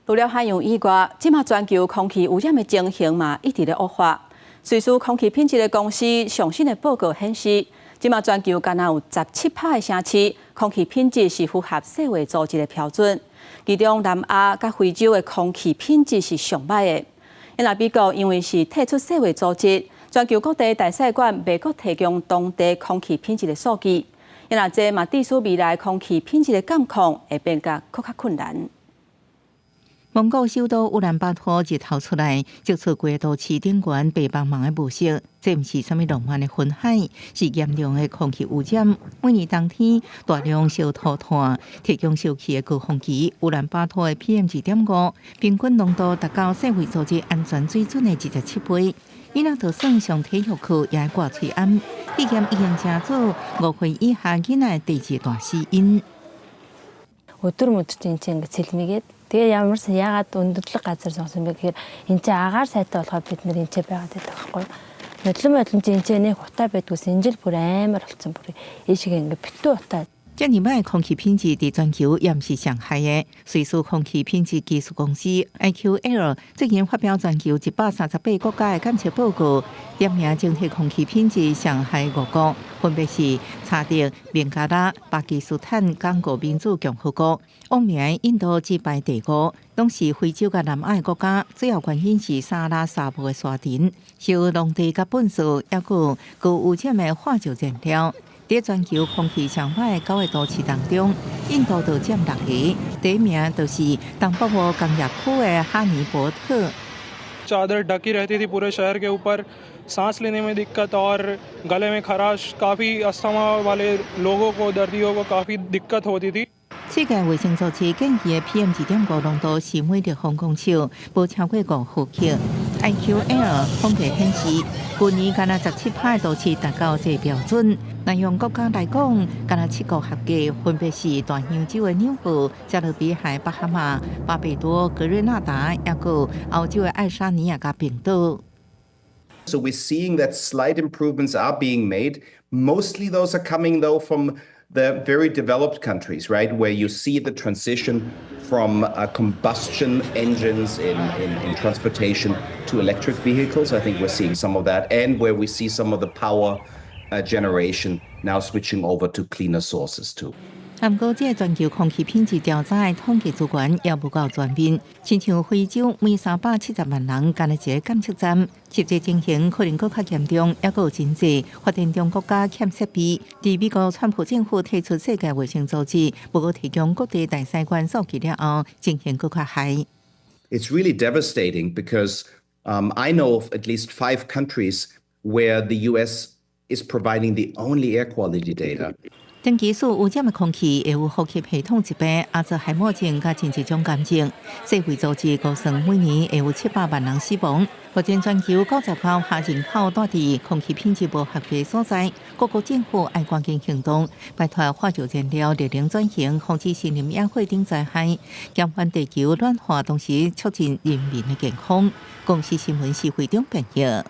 除了海洋以外，這馬全球空氣污染的情形嘛，一直咧惡化。瑞士空氣品質的公司上新的報告顯示，這馬全球干焦有17趴的城市空氣品質是符合世衛組織的標準，其中南亞佮非洲的空氣品質是上䆀的。若美國因為是退出世衛組織，全球各地大使館袂閣提供當地空氣品質的數據，若這嘛致使未來空氣品質的監控會變甲閣較困難。蒙古首都烏蘭巴托日頭出來，照出規个都市頂懸白茫茫的霧色，這毋是啥物浪漫的雲海，是嚴重的空氣污染。每年冬天大量燒塗炭，提供燒氣的高峰期，烏蘭巴托的 PM 2.5平均濃度達到世衛組織安全水準的27倍。囡仔就算上體育課也愛掛喙罨，肺炎已經成做5歲以下囡仔的第二大死因。 Өдөр мөдөр энэ чинь ингээд цэлмигээд тэгээ ямар яагаад өндөрлөг газар сонгосон бэ гэхээр энэ чинь агаар сайтай болохоор бид нар энэ ч байгаад байдаг байхгүй юу. Нодлон модлон чинь энэ ч нэг утаа байдгүйс энэ жил бүр амар болцсон, бүр ийшээ ингээд битүү утаа. 這爾䆀空氣品質佇全球也毋是上害的。瑞士空氣品質技術公司 IQAir 最近發表全球138國家的監測報告，點名整體空氣品質上害五國，分別是查德、孟加拉、巴基斯坦、剛果民主共和國。榜名印度只排第五，攏是非洲佮南亞的國家。主要原因是撒哈拉沙漠的沙塵、燒農地佮糞埽，抑閣高污染的化石燃料。佇全球空氣上䆀的九个都市當中，印度就佔六个，第一名就是東北部工業區的哈尼伯特。 चादर ढकी रहती थी पूरे शहर के ऊपर। सांस लेने में दिक्कत और गले में खराश, काफ़ी अस्थमा वाले लोगों को, दर्दियों को काफ़ी दिक्कत होती थी。世界衛生組織建議的 PM 2.5濃度是每立方公尺無超過5毫克。IQAir 統計顯示，舊年干焦17趴都市達到這個標準。若用國家來講，干焦七國合格，分別是大洋洲的紐奧、加勒比海巴哈馬、巴貝多、格瑞納達，抑閣歐洲的愛沙尼亞佮冰島。 So we're seeing that slight improvements are being made. Mostly those are coming, though, from the very developed countries, right? Where you see the transition from combustion engines in transportation to electric vehicles. I think we're seeing some of that, and where we see some of the power generation now switching over to cleaner sources too. 毋過，這個全球空氣品質調查的統計資源也無夠全面，親像非洲每370萬人干焦一個監測站，實際情形可能閣較嚴重，抑閣有真濟發展中國家欠設備。佇美國川普政府退出世界衛生組織，無閣提供各地大使館數據了後，情形閣較害。 It's really devastating because I know of at least five countries where the U.S. is providing the only air quality data. 長期受污染的空氣會有呼吸系統疾病、阿茲海默症佮真濟種癌症。世衛組織估算每年會有700萬人死亡。目前全球99趴人口蹛佇空氣品質無合格所在，各國政府愛趕緊行動，擺脫化石燃料、熱能轉型、防止森林野火等災害，減緩地球暖化，同時促進人民的健康。公視新聞施惠中編譯。